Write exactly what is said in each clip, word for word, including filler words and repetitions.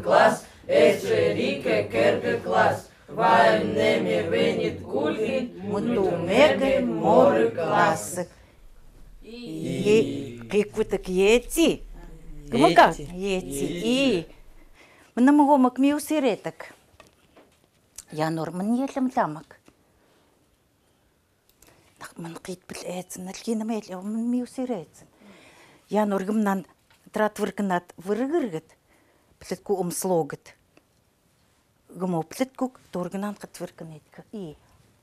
класс, эсре рикэ кэргэ класс, ваем нэми венит гулгит, муту мегэ моры класс. И, кикутак ети. Гүмэка? Ети. Ети. И. Мынам гомак ми усиретак. Януар мын елэм ламак. Нах мын кит пил эцэн, налгинам эл, мын ми усиретэн. Януар гымнан трат выркынат выргыргыт. Плетку ум слогыт. Гымо плетку тургынан кыт выркынет. И.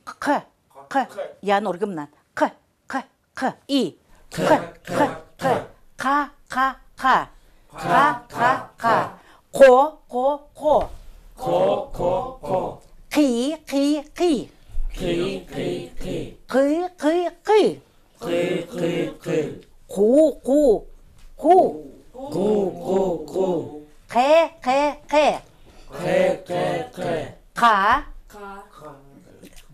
К, к, к. Януар гымнан. К, к, к. И. К, к, к. Ка, ка, ка. Ка, ка, ка. Ко, ко, ко. Ко, ко, ко. Кы, кы, кы. Кы, кы, кы. Кы, кы, кы. Кы, кы, кы. Ку, ку, ку. Ку, ку, ку. Кэ, кэ, кэ. Кэ, кэ, кэ. Ка. Ка.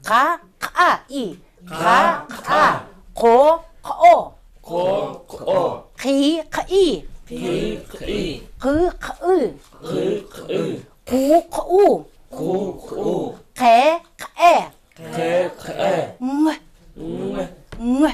Ка, ка, и. Ка, ка. Ко, ко. Ко, ко. Кы, кы. Кы, кы. Кы, кы. Кы, кы. Ку, ку. Ку, ку. Кэ, кэ. Кэ, кэ. Нг. Нг. Нг.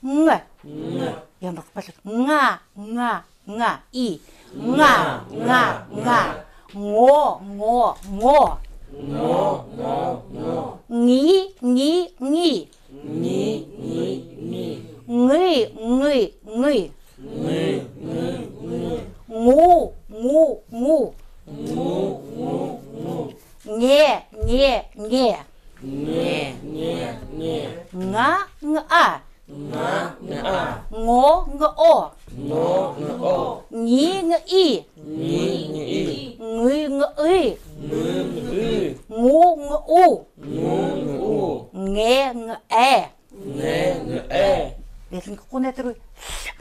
Нг. Нг. Ямбак палак. Нга, нга, нга. И. Нга, нга, нга. Нго, нго, нго. Нго, нго, нго. Нги, нги, нги. Нги, нги, нги. Нгы, нгы, нгы. Нгы, нгы, нгы. Нґу, нґу, нґу. Нґу, нґу, нґу. Нге, нге, нге. Нге, нге, нге. Нга, нга. Нга, нга. Нго, нго. Нго, нго. Нги, нги. Нги, нги. Нги, нги. Нги, нги. Нґу, нґу. Нґу, нґу. Нге, нге. Нгэ, нгэ. Берлин кукуне туруй. Ся,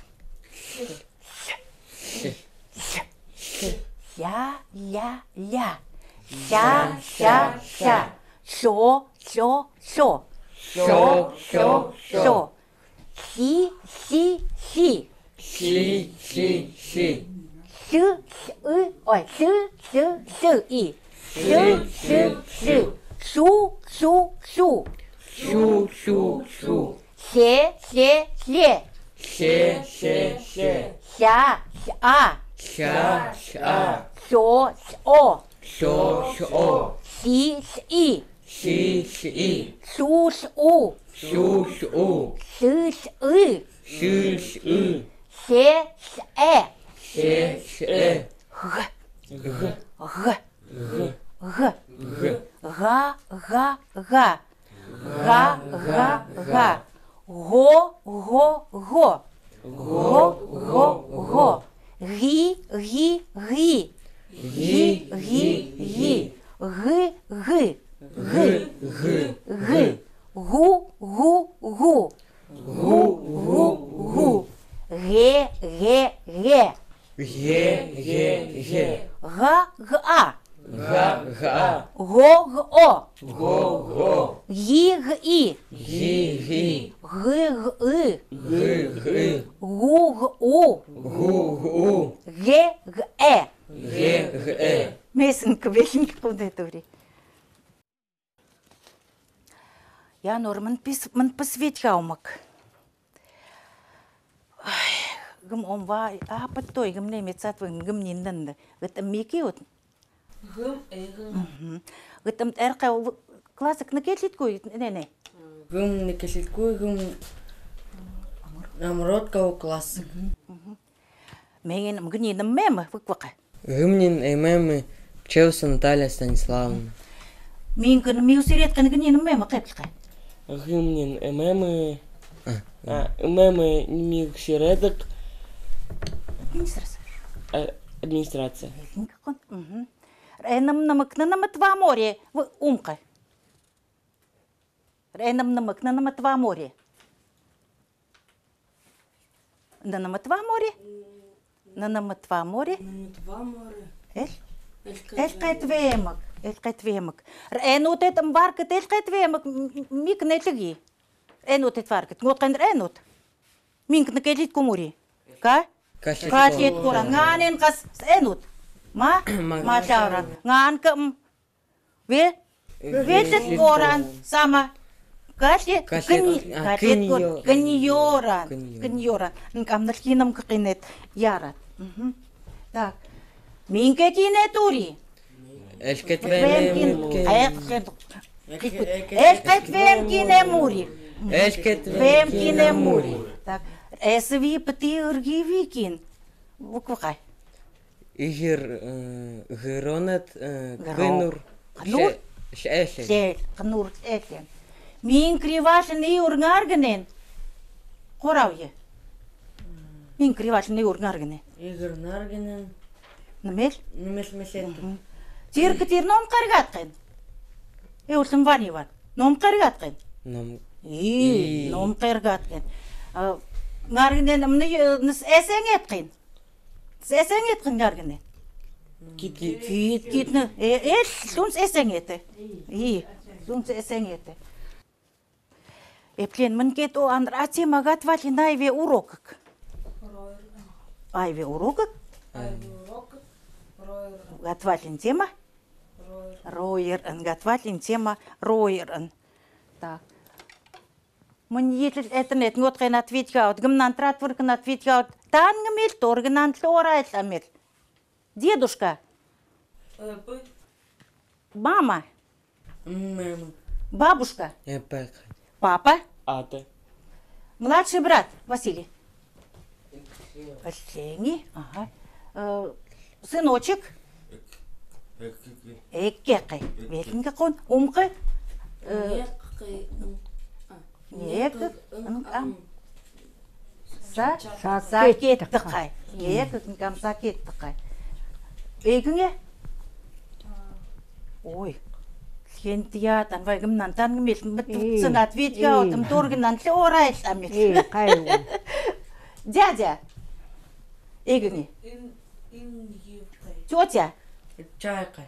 ся, ся. Ся, ся, ся. Сё, сё, сё. Сё, сё, сё. Си, си, си. Си, си, си. Сы, сы, ой, сы, сы, сы, и. Сы, сы, сы. Су, су, су. Су, су, су. Се, се, се. Се, се, се. Ся, ся. Ся, ся. Сё, сё. Сё, сё. Си, си. Си, си. Су, су. Су, су. Сы, сы. Сы, сы. Се, се. Се, се. Г. Г. Г. Г. Г. Га, га, га. Га, га, га. Го, го, го. Го, го, го. Ги, ги, ги. Ги, ги, ги. Гы, гы. Гы, гы, гы. Гу, гу, гу. Гу, гу, гу. Ге, ге, ге. Ге, ге, ге. Га, га. Га, га. Го, го. Го, го. Ги, ги. Ги, ги. Гы, гы. Гы, гы. Гу, гу. Гу, гу. Ге, ге. Ге, ге. Месэн квехин кунде тури. Януар, мын пыс, мын пыс ведь хаумак. Ай, гым омва, а, пыдтой, гым немецат вын, гым ниннын. Гытым мики ут? Гым, э, гым. Мгм. Гытым эркэ классык ныкелиткуй, не, не? Гым ныкелиткуй, гым амрот кау классык. Мгм, мгм. Миин, гым ниннын мемы, выквакы. Гым ниннын эмемы Пчелса Наталья Станиславовна. Миин кын, ми усыреткен гым ниннын мемы, кэпликэ. Гым ниннын эмемы, а, эмемы ми усыретек. Администрация. А, администрация. Мгм. Рэнам намык, нанамат ва море, умка. Рэнам намык, нанамат ва море. Нанамат ва море? Нанамат ва море? Нанамат ва море? Эл? Эл кэт вемык, эл кэт вемык. Рэнутэт ам варкыт эл кэт вемык, мик нэлэги. Рэнутэт варкыт, ноткен рэнут. Миин кын ныкелитку мури. Ка? Калит. Калит куран. Нганэн кас сэнут. Ма? Ма, ма шауран. Шауран. Нганкы м? Ве? Ве, велэт горан. Горан. Сама. Кале? Кале, кын-, а, кале кын гор-, ё-, кын ёран. Кын ёран. Кын ёран. Нкам нэлхинам кыкинэт. Ярат. Мгм. Так. Минкэ кинэ тури. Элькэт вэм кин-, вэм кин-, ай, элькэт. Элькэт вэм кинэ мури. Элькэт вэм кинэ мури. Так. Эсви, пти, ырги, ви кин. Буква кай? Игир, э, гыронэт, э, гыро-, кынур, кынур? Шэ-, шэшэн. Шэ-, кынур шэшэн. Минкри важен и урнгаргнен. Корауе. Минкри важен и урнгаргнен. Игир наргнен. Нэмэл? Нэмэл мэлэт. Мгм. Тирк тир ном кэргаткен. Э, ултым вани ван. Ном кэргаткен. Ном. И, и, ном кэргаткен. А, нгаргнен мны, э, нс эсэнгеткен. Эсэнгеткен нгаргнен. Кит, кит. Кит, кит, нэ. Э, э, сунс эсэнгетэ. И, сунс эсэнгетэ. Эплен мынкет о анрати магат валин айве урокык. Айве урокык? Айве урокык. Гатвалин тема? Роер. Роер, н гатвалин тема роер, н. Так. Мынъетл этнет, ноткен ответьгаут, гымнан тратвыркын ответьгаут, тангмел, торгнан тлорайльтамел. Дедушка. Э, пы. Мама. Мама. Бабушка. Э, пы. Папа. Ата. Младший брат Василий. Последний, ага. Э, сыночек. Эккекай. Эккекай. Эккекай. Велинкы кун. Умка. Э, неккай, м, а. Неккай, м, ам. Са-, сакеттыкай. Неккай, м, ам, сакеттыкай. Эгинге? Ой. Хентият, анвай гымнан тангмел, мыт сынат витьга отым торгнан тлорайльтамел. Э, кай. Дядя. Эгинге. Тётя. Чайкай.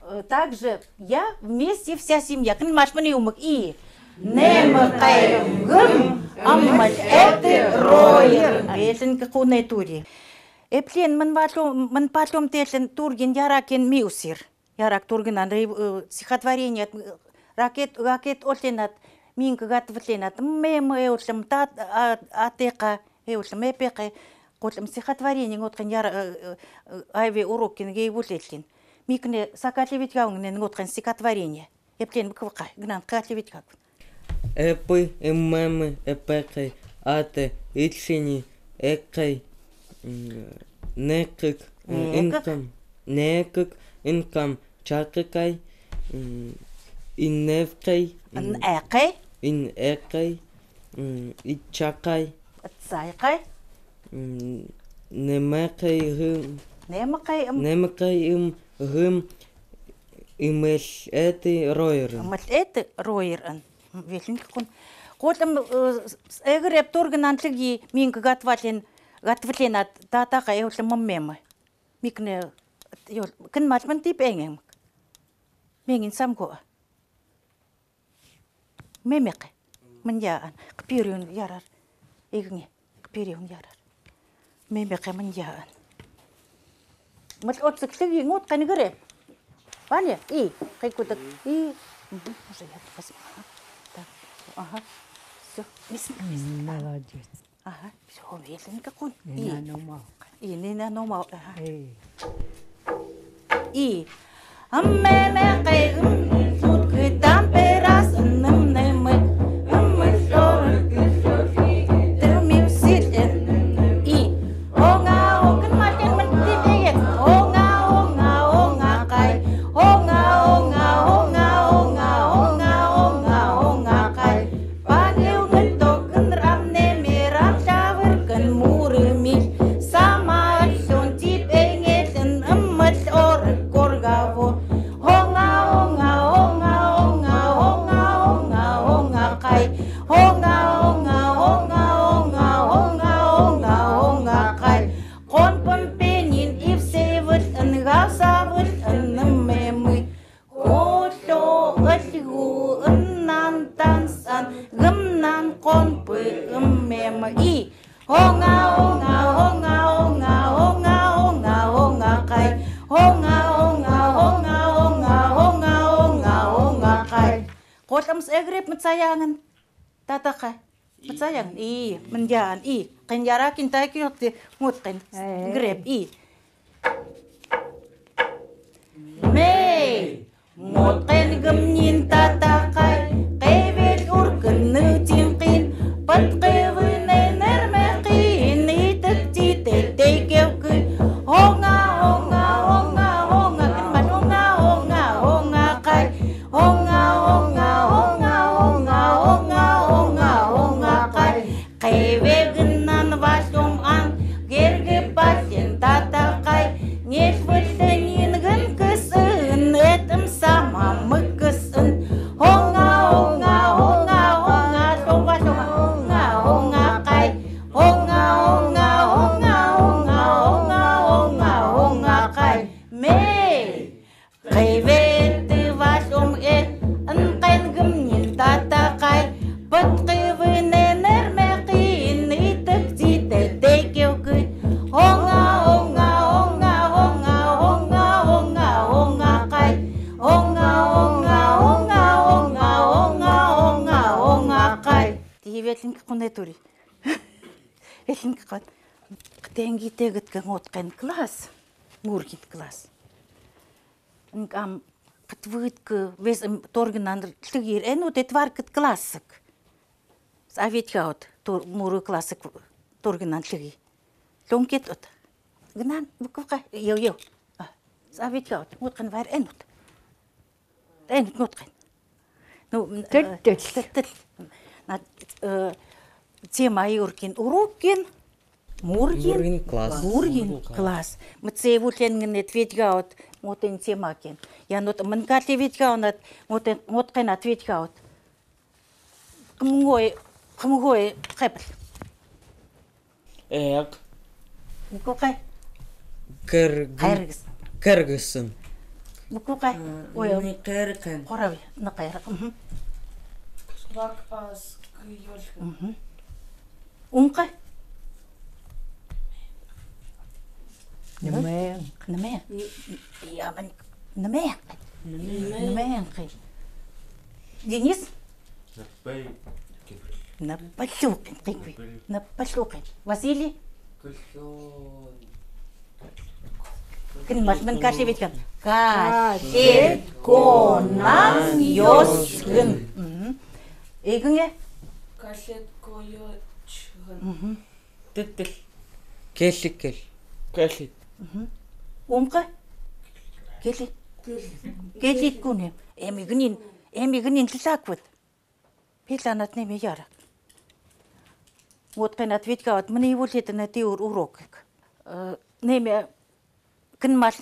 Э, также я вместе вся семья. Кын малмын и умк и. Нэмыкай гым, аммал эты роер. Велинкы кунэ тури. Эплен мын палом, мын палом тэлэн тургин яракен миусир. Ярак тургинан рей-, э, стихотвореният, э, ракет, ракет олтенат, минк гатвтленат, мем эултым тат, а, атека, эултым эпеке, култым стихотворение, ноткен яр-, э, э, э, айве урокин гей вулетлин. Микне сакалевит яунгнен ноткен стихотворение. Эплен бык вакай, гнан калевит как. Эпы, эммемы, эпекы, аты, итшини, эккы, м, некык, м, некык, инкам, некык, инкам, чакыкай, м, иневкай, м, инэкы, инэкы, м, итчакай, итсайкай, м, немекы, гым, немекы, м, немекы, м, гым, имел эты роерын. Имел эты роерын. Велинкы кун. Култым, э, с-, эгреп тургинан тлиги минк гатвалин, гатвлинат татака эултым мемы. Микне, ёл, кын малмын тип энгемк. Мингин самго. Мемекы. Мынъяан. Кпириун ярар. Эгинге. Кпириун ярар. Мемекы мынъяан. Мыт отсык тлиги ноткен гыреп. Ваня, и, кай кутык, и, мгм, уже я посмотрю. Так, ага, всё, мис, мис. Молодец. Ага, всё, велинкы кун. И. И, нина номау, ага. Э. И. Ам мемекы, м, сутки тамперас, м, нэмы, м, шоры, тырмим силен. И. Онга, о, кын малкен мын типеге. Онга, онга, онгакай. Онга, онга, онгакай. Панил ныток кын рамне мерам чавыр кын мурымил. Сама альсён тип энгелын ыммыт орык коргаво. Онга, онга, Э, греб мыцаянгын, татахай. Мыцаянгын, и, мындяан, и. Кын яракин тайки ёхты, мут кын. Э. Греб, и. Мэй! Мут кын гымнин татахай, кевел уркын нытин кын, пыт кывын энерме кын, итик титетей кевкы. Онга, онга, онга, онга, кын мал, онга, онга, онга кай. Онга, онга, онга, онга, онга, онга, онга кай. Кевегыннан васём ан, герги пасен татахай. Нес вылтын ингын кысын, этым сама мык кысын. Онга, онга, онга, онга, сём васём ан. Онга, онга кай. Онга, онга, онга, онга, онга, онга, онга кай. Мэй! Кевел тыва сём э, ын кын гымнин татахай, пыт кывын энерме кын, итик титетей кевкы. Онга, онга, онга, онга кай. Онга, онга, онга кай. Тиивелинг кунетури. Элинг кат. Ктенги тегет кын, мут кын класс. Мургин класс. Нгам кытвыт кы вес, м, торгынан лыгир, э, ну, тэ тваркыт классык. Саветьгаут, тор-, муры классык торгынан лыги. Лёнкет от. Гнан, буквка, йо, йо. А, саветьгаут, мут кын вар энут. Энут, мут кын. Ну, м, э, тет, тет. Тет, тет. На, э, тема юркин урокин. Мургин. Мургин класс. Мургин класс. Мыцевулэн гын ответьгаут, мутэн темакен. Ян от мынкалэ ответьгаут, мутэн, мут кын ответьгаут. Кымгой, кымгой кепел. Эг. Буквка. Кер-, кергыс. Кергысын. Буквка. Ой, ныкеркын. Корав, ныкеркын. Мгм. Курак ас кыйёлкын. Мгм. Унка. Нымэн. Нымэн. Н-, я, ман-, нымэн. Нымэн. Нымэн. Денис? Напалюкын. Напалюкын, кыйкы. Напалюкын. Василий? Кын мал, мынкалэ ответьгаут. Калет конан ёскын. Мгм. Эгынэ? Калет коёчкын. Мгм. Тыт, тыт. Келлик кел. Келлик. Мгм. Унка? Келлик. Келлик кун эм. Эм игынын, эм игынын тылаквыт. Пиланат неме ярак. Мут кын ответьгаут, мынэ ивулхитын эти ур-, урок ик. Э, неме, кын мал,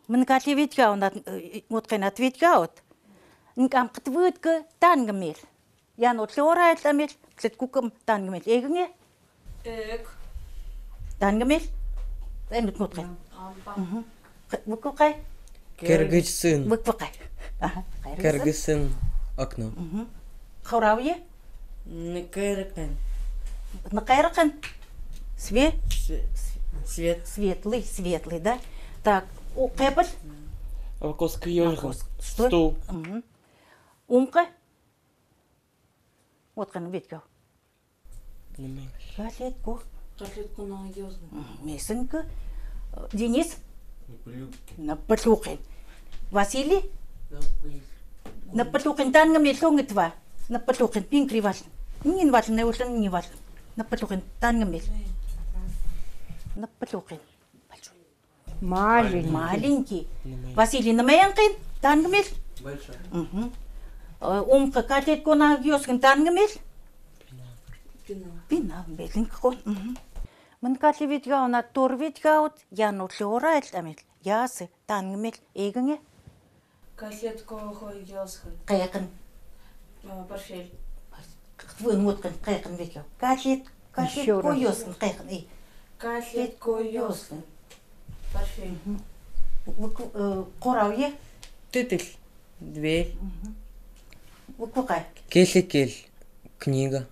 мынкалэ ответьгаут, э, мут кын ответьгаут. Нгам кытвыт кы тангмел. Ян от лёра эльтамел, кытлет кукым тангмел. Эгынэ? Эг. Тангмел? Энут, мут кын. Ампа. Мгм. К-, буквка. Кергысын. Буквка. Аха, кергысын. Кергысын окно. Мгм. Корав, э? Ныкеркын. Ныкеркын. Све-, све-, свет. Светлый, светлый, да? Так, у, кепел? Вакос кыйёлкын. Вакос. Что? Стул. Мгм. Унка? Мут кын ответьгау. Нымэн. Калет ко. Калет конан ёскын. М, месэн кы. Денис? Напалюкын. Напалюкын. Василий? Напалюкын. Напалюкын тангмел, лёнгит ва. Напалюкын, пинкри вал. Нин вал, не улын, нин вал. Напалюкын тангмел. Напалюкын. Большой. Маленький. Маленький. Нымэн. Василий, нымэн кын тангмел? Большой. Мгм. Э, Унка, калет конан ёскын тангмел? Пинал. Пинал, белинг кон. Мгм. Мынкалэ ответьгаут, тор ответьгаут, ян от лёра эльтамел. Ясы, тангмел, эгынэ? Калет ко-, коёскын. Кайкын. А, портфель. Вын, мут кын, кайкын ответьгау. Калет, калет коёскын, кайкын, и. Калет коёскын. Портфель. Мгм. Букв-, э, корав, э? Тыт, тыт. Дверь. Мгм. Буквка. Келлик кел. Книга.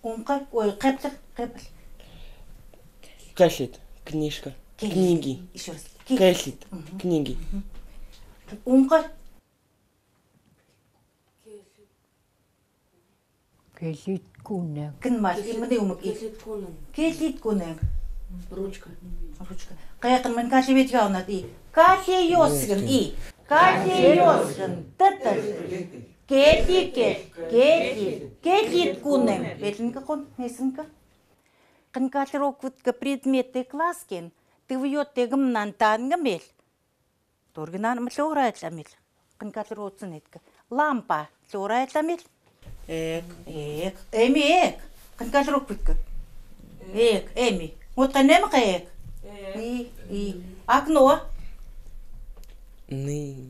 Унка, ой, кепел, кепел. Калет, книжка, книги. Ещё раз. Калет, книги. Мгм. Унка. Келиткунэм. Кынмал, и мынэ юмыг, и. Келиткунэм. Келиткунэм. Ручка. Ручка. Каяхын мынэ калле ведьгаунад, и. Калле ёсгын, и. Калле ёсгын. Тытыш. Келикел. Келит. Келиткунэм. Ведлинкы кун, месинкы. Кын калле урок быдкы предметтэй класс кен, тывйод тегымнан тангымел. Торгинан млёрайламел. Кын калле урок быдкы. Лампа. Млёрайламел. Эг. Эг. Эми эг. Кын калле урок быдкы. Эг. Эми. Вот кын эми эг. Эг. И, и. Окно. Ны.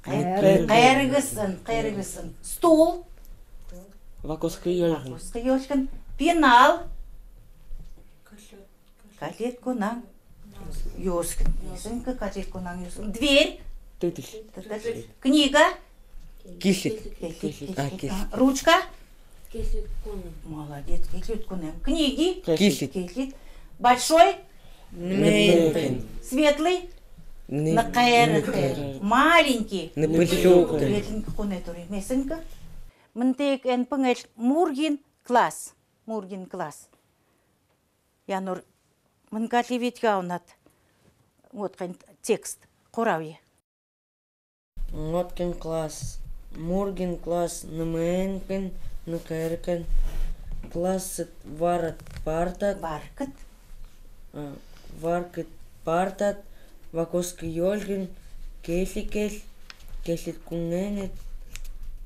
Кэр-, кэргысын, кэргысын. Стул. Вакоскы ёлгын. Вакоскы ёлгын. Пенал. Калле ведьгауна ёсгын. Ёсгын, калле ведьгауна ёсгын. Дверь. Тытыш. Тытыш. Книга. Кильдик. Кильдик. Кильдик. А, кильдик. А, ручка. Кильдик кунэм. Молодец, кильдик кунэм. Книги. Кильдик. Кильдик. Большой. Нымэн кын. Светлый. Ны-, ныкер. Ныкер. Маленький. Ныбыль. Ныбыль. Ныбыль кунэ тури. Месинкы. Мынтек эн пынгел Мургин класс. Мургин класс. Янур, мынэ калле ведьгаунад. Ноткен текст. Корав ие. Ноткен класс. Мургин класс нымэн кын, ныкер кын. Классыт варкыт партад. Варкыт. А, варкыт партад. Вакоскы ёлгын, кильдикел, кильдик кунэныт,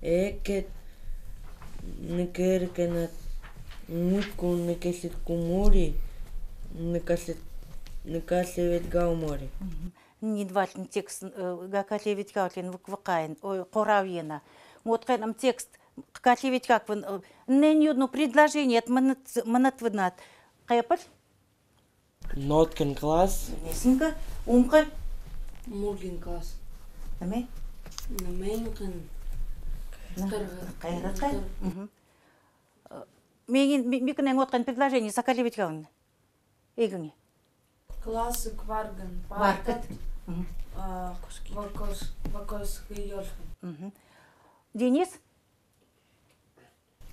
эгкет, ныкер кынад, нуткун, ныкер кылыт кумури, ныкер кылыт, ныкер кылыт ведьгау мори. Мгм. Нин валтын текст, э, га калле ведьгаулин выквыкаин, ой, корав иена. Ноткен ам текст, калле ведьгаквын, э, нэн юдну предложениет мынат, мынат вынат. Кепыл? Ноткен класс. Несинка? Унка? Мургин класс. Наме? Наме нукен. Кайракай. Мгм. Э, мегин, ми-, микнен ноткен предложение сакалевить каун. Эгни. Класс кварган. Варкат. Мгм. А, вакос, вакос гыёлхын. Мгм. Денис?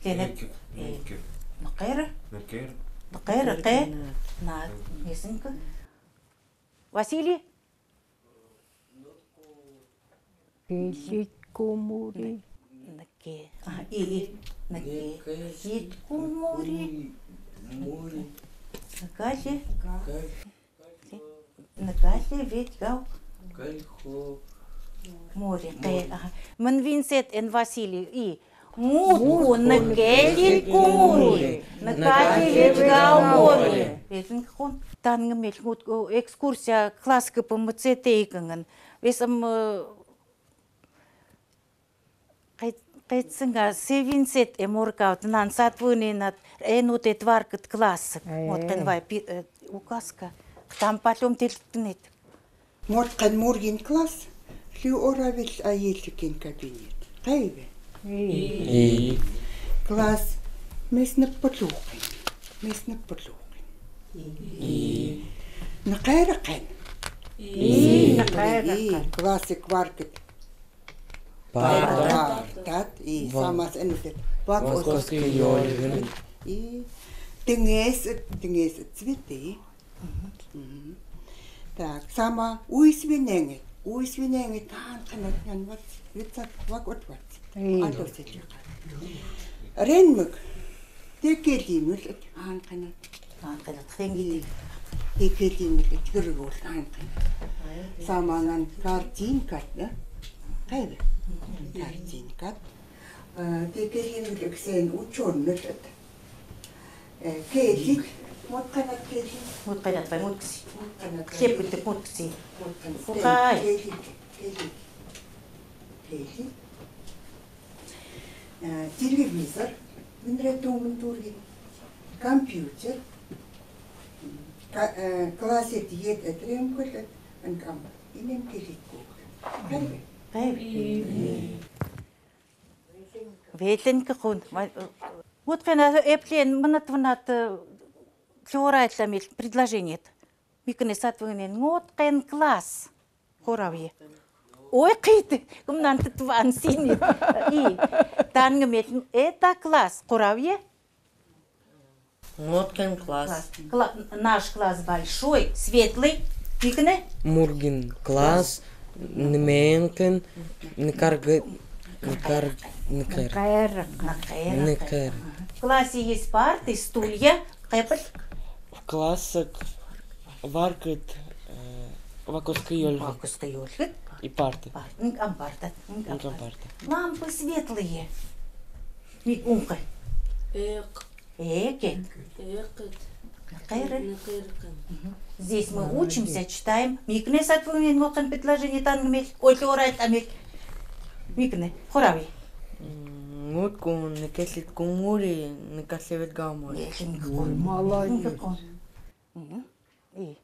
Тенек. Эки. Эки. Ныкер. Ныкер. Ныкер, ныкер. На, несинка. Василий? Кылыт кумури. Ныкер. А, и, и. Ныкер. Кылыт кумури. Мури. Ныкалле. Ныкалле. Ныкалле ведьгау. Кылыт ку-. Мури, кэ-, аха. Мын винсет эн Василий, и. Нуткун ныкер кылыт кумури. Ныкалле ведьгау мори. Ведьгау. Тангымел нут-, экскурсия класс кыпы мыцетэ икынгын. Весам, э, Кет-, кетсинга, сэ винсет эм оркаут, нан сатвынен ат, эн утэт варкыт класс. Э. Вот тэн вай пи-, э, указка. Ктам палём тэлтнет. Ноткен Мургин класс, лю оравил аелликен кабинет. Кайве? И. И. Класс, меснеп пытлухын. Меснеп пытлухын. И. Ныкер кын. И. Ныкер кын. Класс кваркыт. Партад. Партад, и. Ва-, самас энэтэт. Вакос. Вакос кыёлгын. И. Тынгес, тынгес цветы. Мгм. Мгм. Так, сама уйс виненгет. Уйс виненгет, таан кынат нян ват, витсат вак от ват. И. Ато сечека. Ренмык. Текелимыл, таан кынат. Таан кынат, хенгит. И. Текелимыл, тигргол, таан кынат. Саманан картинкат, да? Кайве? Картинкат. Э, текелимыл эксен учёныйлыт. Э, келыт. Мутканат келыт. Мутканат вай муткыси. Мутканат келыт. Кепыт муткыси. Мутканат. Укай. Келыт, келыт. Келыт. Э, телевизор. Мынре тумын тургин. Компьютер. Ка-, э, классет ет этрем көлет. Анкам. Инем келыт кол. Кайве? Кайве? Ветлен кыхун. Ма-, вот кена эплен мынат вынат, э, флорайт ламил предложениет. Микнесат вынен ноткен класс. Хоравье. Ой, кит, кумнан тутван сини. И, таньга мел, это класс, Куравье? Ноткен класс. Класс. Кла-, наш класс большой, светлый. Микнэ? Мургин класс, нэмэнкын, ныкаргы, ныкар, ныкар. Ныкар. Ныкар. Классе есть парты, стулья, кэпэл. В классык варкыт, э, вакоскы ёлгыт. Вакоскы ёлгыт. И парты. Пар-, м, ам парта. М, ам парта. Лампы светлые. Мик, ункы. Эк. Эк. Эк. Ныкар. Ныкар. Мгм. Здесь мы учимся, читаем. Микнэ сатвумен, ноткен предложение таньга мел. Ой, орайт амел. Микнэ, Куравье. М, ноткен, ныкалит кунгури, ныкалит гамури. Микнэ кун. Молодец. Мгм. И.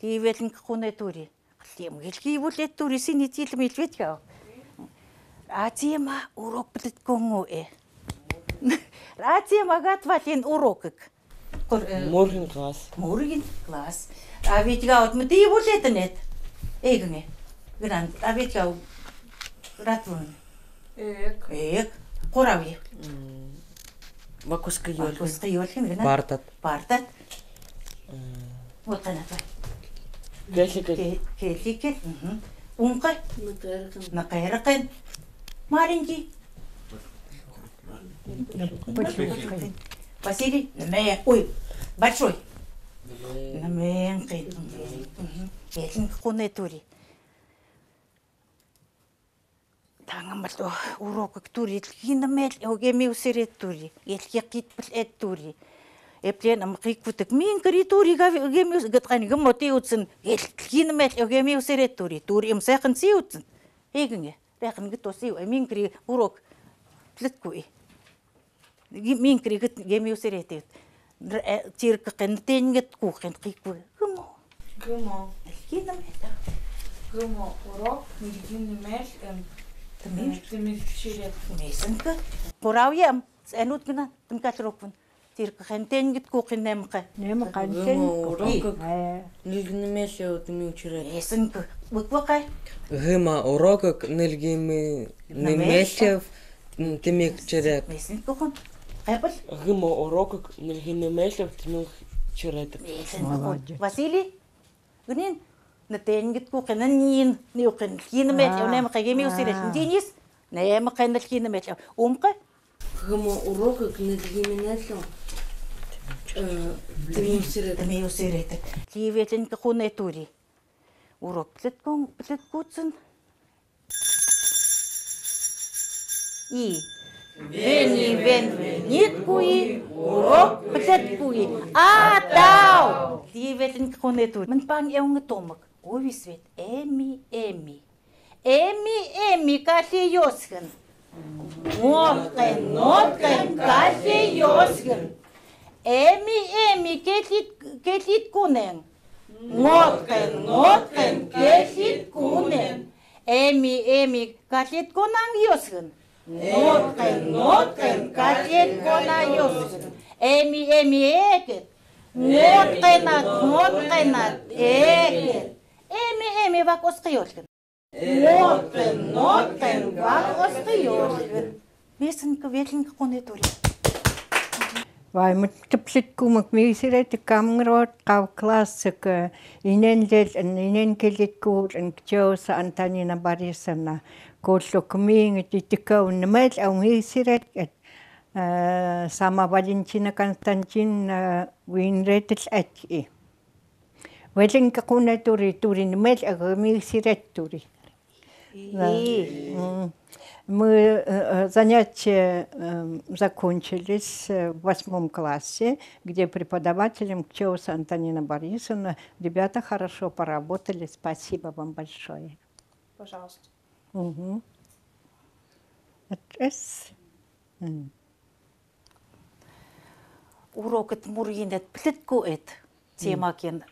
Левелинг кунэ тури. Лем гел кибулэд тури, сини тилмил веткау. Ратима урок плиткунгу э. Ратима гатвалин урокык. Кур-, э, Мургин класс. Мургин класс. А ведь гаут мы тибулэд нет. Эгнэ. Гран, а ведь гау ратвун. Эк. Эк. Куравье. М, вакоскы ёлгын. Вакоскы ёлгын гына. Партат. Партат. М. Вот канат. Келликел. Ке-, келликел. Мгм. Ункы. Ныкаркын. Ныкаркын. Маленький. Василий. Нэмэ. Ой, большой. Нэмэнкын. Мгм. Келин кунэ тури. Тангамал урокык тури, тилгинэмэл эугеми усирет тури, эльге китпл эд тури. Эплен ам кикутык минкри тури гав-, эугеми ус-, гыткан гымо тиутсн, эль тилгинэмэл эугеми усирет тури, тури ам сайхан сиутсн. Эгнэ, ряхан гыто сиу, э, минкри урок плиткуй. Ги-, минкри гыт-, геми усирет. Р-, э, тиркхэн, тэньгыт кухэн, кикуй. Гымо. Гымо. Тилгинэмэл. Гымо урок, тилгинэмэл, эм, тэмил. Э, тэмил чирет. Месэнкы. Куравье ам, сэнут гына, тэнкал урокпун. Тиркхэн, тэньгыт кухэн нэмхэ. Нэмхэн. Гымо урок. Э. Нэлгинэмэл, э, тэмил чирет. Эсэнкы. Буквакай. Гымо урокык нэлгинэмэл, м, тэмил чирет. Эсэнкы хон. Кэпл. Гымо урокык нэлгинэмэл, э, тэмил чирет. Эсэнкы хон. Молодец. Василий. Гынин. Нэ тэньгыт кухэн, нин, нюхэн, нэлгинэмэл, э, нэмхэ, геми усирет. А. Денис. Нэмхэн, нэлгинэмэл, э. Умхэ. Гымо урокык нэлгинэмэл, э, тэмил чирет. Тэмил чирет. Левелинг кунэ тури. Урок плиткун, плиткутсн. И. Вени, вен, венит куи, урок плиткуи. А, тау! Левелинг кунэ тури. Мэн пан эунг томг. Уви свет. Эми, эми. Эми, эми, калле ёсгын. Ноткын, ноткын, калле ёсгын. Эми, эми, келлит, келлит кунэн. Ноткын, ноткын, келлит кунэн. Эми, эми, каллит кунэн ёсгын. Ноткын, ноткын, каллит кунэн ёсгын. Эми, эми, экет. Ноткын, ноткын, экет. Эми, эми, вак оскы ёлгын. Ноткын, ноткын, вак оскы ёлгын. Месэнкы, левелинг кунэ тури. Вай, мыт типлит кумык мисиретик камнрод, кав классык, э, инэн лел, инэн келлит кул, эн Кчеуса Антонина Борисовна, куллук миин, титиков нэмэл, ау мисирет, э, Сама Валентина Константиновна, э, винретл эти. Левелинг кунэ тури, тури нэмэл, э, мисирет тури. И. М. Мы, э, э, занятия, э, закончились, э, в восьмом классе, где преподавателем Кчеуса Антонина Борисовна. Ребята хорошо поработали, спасибо вам большое. Пожалуйста. Мгм. Эс. М. Урокыт Мургинэд плиткуэд. Темакен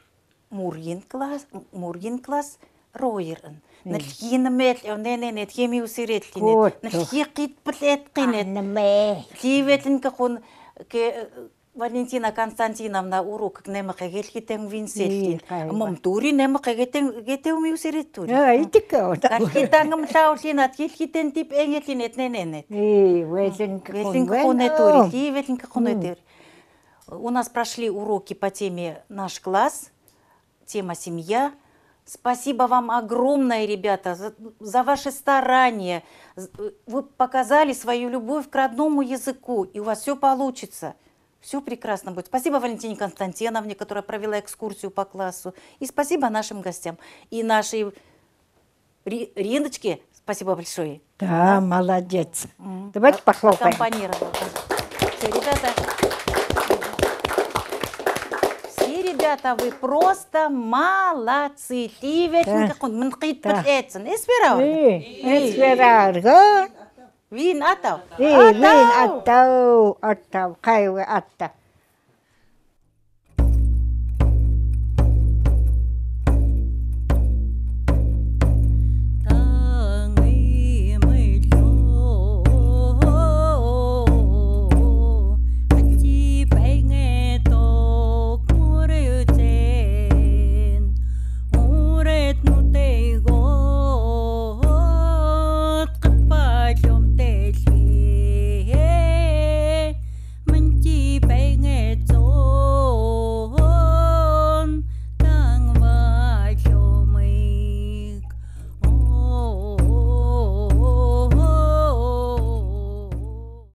Мургин класс, Мургин класс роирн. Нэлгинэмэл, э, нэнэнэд, геми усиредлинэд. Нэлги китплэд кынэд. Левелинг кун, ке, э, Валентина Константиновна урок кык нэмэ кэгелхитэн винсэлтин. Ий, хайва. Мам тури нэмэ кэгэтэн, кэгэтэн миусэрэ тури. Э, итик о. Калхитан мам тау линат, килхитэн тип энгетлин этнэнэнэт. Ий, вэлин кэхунэ тури, ий, вэлин кэхунэ тури. У нас прошли уроки по теме «Наш класс». Тема «Семья». Спасибо вам огромное, ребята, за, за ваше старание. З-, вы показали свою любовь к родному языку, и у вас всё получится. Всё прекрасно будет. Спасибо Валентине Константиновне, которая провела экскурсию по классу. И спасибо нашим гостям. И нашей Ри-, Риночке спасибо большое. Да, молодец. М. Давайте похлопаем. Аккомпанировала. Всё, ребята. Все ребята, вы просто молодцы. Тиветника кун мынхит пет этсин. Эсперау. Э, эсперау. Вин атау. Э, вин атау, атау. Кайве атау.